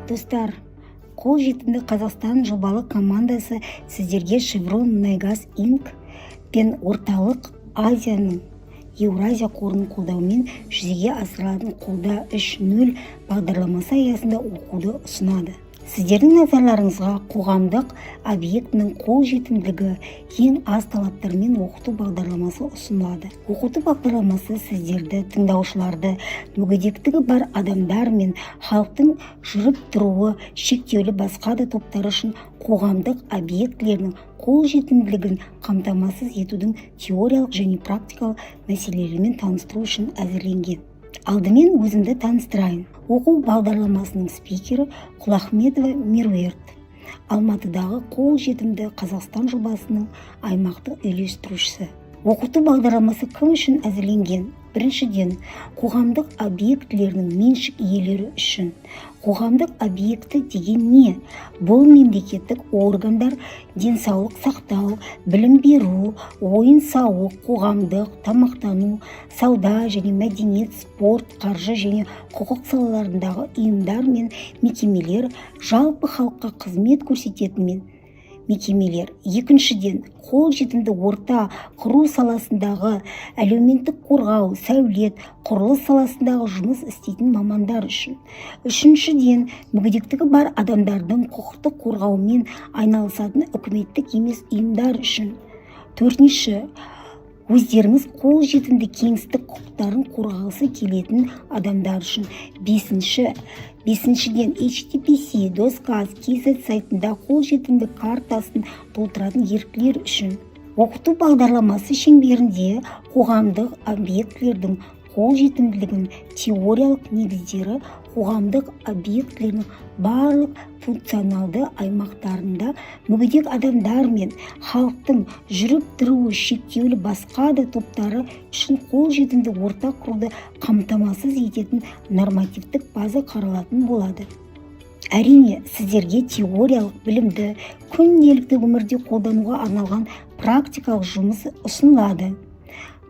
Достар, «Қолжетімді Қазақстан» жобалық командасы сіздерге «Шеврон Мұнайгаз Инк» пен Орталық Азияның Еуразия қорының қолдауымен жүзеге асырылатын «Қолда 3.0» бағдарламасы аясында оқуды ұсынады. Сіздердің назарларыңызға қоғамдық объектінің қолжетімділігі ең аз талаптармен оқыту бағдарламасы ұсынылады. Оқыту бағдарламасы сіздерді, тыңдаушыларды, мүгедектігі бар адамдар мен халықтың жүріп-тұруы шектеулі басқа да топтары үшін қоғамдық объектілерінің қолжетімділігін қамтамасыз етудің теориялық және практикалық мәселелерімен таныстыру үшін әзірленген. Алдымен өзімді таныстырайын. Оқу бағдарламасының спикері Құлахметова Меруерт, Алматыдағы «Қолжетімді Қазақстан» жобасының аймақтық үйлестірушісі. Оқыту бағдарламасы кім үшін әзірленген? Біріншіден, қоғамдық объектілерінің меншік иелері үшін. Қоғамдық объекті деген не? Бұл мемлекеттік органдар, денсаулық сақтау, білім беру, ойын сауық, қоғамдық тамақтану, сауда және мәдениет, спорт, қаржы және құқық салаларындағы ұйымдар мен мекемелер, жалпы халыққа қызмет көрсететін мекемелер. Екіншіден, қолжетімді орта құру саласындағы, әлеуметтік қорғау, сәулет, құрылыс саласындағы жұмыс істейтін мамандар үшін. Үшіншіден, мүгедектігі бар адамдардың құқықтық қорғауымен айналысатын үкіметтік емес ұйымдар үшін. Төртінші, өздеріңіз қолжетімді кеңістік құқықтарын қорғағысы келетін адамдар үшін. Бесіншіден, https dosqaz kz сайтында қолжетімді картасын толтыратын еріктілер үшін. Оқыту бағдарламасы шеңберінде қоғамдық объектілердің қолжетімділігінің теориялық негіздері, қоғамдық объектілердің барлық функционалды аймақтарында мүгедек адамдар мен халықтың жүріп-тұруы шектеулі басқа да топтары үшін қолжетімді орта құруды қамтамасыз ететін нормативтік база қаралатын болады. Әрине, сіздерге теориялық білімді күнделікті өмірде қолдануға арналған практикалық жұмыс ұсынылады.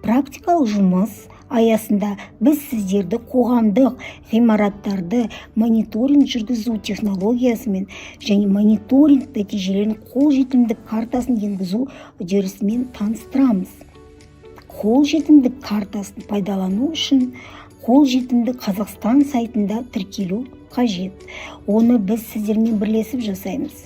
Практикалық жұмыс аясында біз сіздерді қоғамдық ғимараттарды мониторинг жүргізу технологиясымен және мониторинг нәтижелерін қолжетімдік картасын енгізу үдерісімен таныстырамыз. Қолжетімдік картасын пайдалану үшін «Қолжетімді Қазақстан» сайтында тіркелу қажет. Оны біз сіздермен бірлесіп жасаймыз.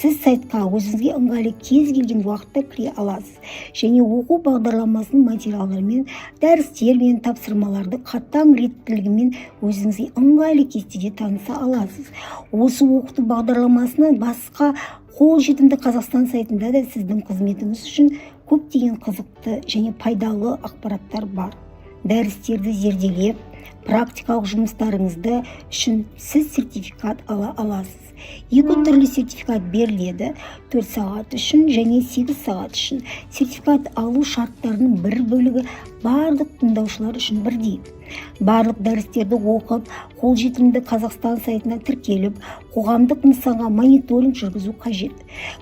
Сіз сайтқа өзіңізге ыңғайлы кез келген уақытта кіре аласыз және оқу бағдарламасының материалдарымен, дәрістер мен тапсырмаларды қатаң реттілігімен өзіңізге ыңғайлы кестеде таныса аласыз. Осы оқыту бағдарламасынан басқа, «Қолжетімді Қазақстан» сайтында да сіздің қызметіңіз үшін көптеген қызықты және пайдалы ақпараттар бар. Дәрістерді зерделеп, практикалық жұмыстарыңызды үшін сіз сертификат ала аласыз. Екі түрлі сертификат беріледі: 4 сағат үшін және 8 сағат үшін. Сертификат алу шарттарының бір бөлігі барлық тыңдаушылар үшін бірдей: барлық дәрістерді оқып, «Қолжетімді Қазақстан» сайтына тіркеліп, қоғамдық нысанға мониторинг жүргізу қажет.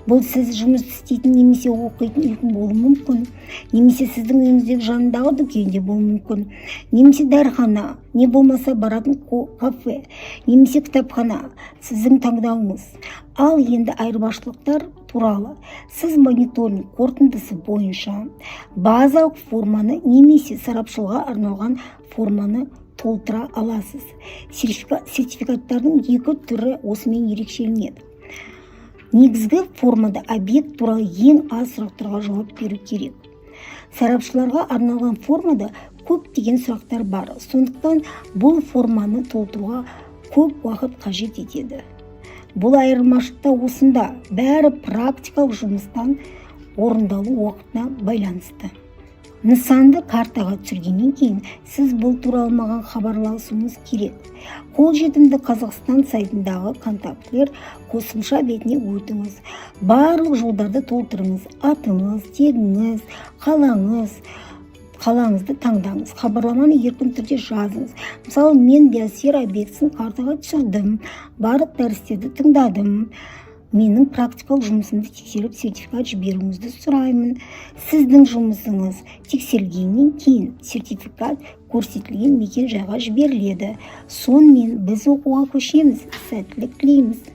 Бұл сіз жұмыс істейтін немесе оқитын үй болуы мүмкін, немесе сіздің үйіңіздегі жанындағы дүкенде болуы мүмкін, немесе дәріхана, не болмаса баратын кафе немесе кітапхана, сіздің таңдауыңыз. Ал енді айырмашылықтар туралы. Сіз мониторинг қорытындысы бойынша базалық форманы немесе сарапшылға арналған форманы толтыра аласыз. Сертификаттардың екі түрі осымен ерекшеленеді: негізгі формада объект туралы ең аз сұрақтарға жауап беру керек, сарапшыларға арналған формада көптеген сұрақтар бар, сондықтан бұл форманы толтыруға көп уақыт қажет етеді. Бұл айырмашылық та осында. Бәрі практикалық жұмыстан орындалу уақытына байланысты. Нысанды картаға түсіргеннен кейін сіз бұл туралы маған хабарласуыңыз керек. «Қолжетімді Қазақстан» сайтындағы «Контактілер» қосымша бетіне өтіңіз. Барлық жолдарды толтырыңыз: атыңыз, тегіңіз, қалаңызды таңдаңыз. Хабарламаны еркін түрде жазыңыз. Мысалы, мен биосфера объектісін картаға түсірдім, барлық дәрістерді тыңдадым. Менің практикалық жұмысымды тексеріп, сертификат жіберуіңізді сұраймын. Сіздің жұмысыңыз тексерілгеннен кейін сертификат көрсетілген мекен жайға жіберіледі. Сонымен, біз оқуға көшеміз. Сәттілік тілейміз.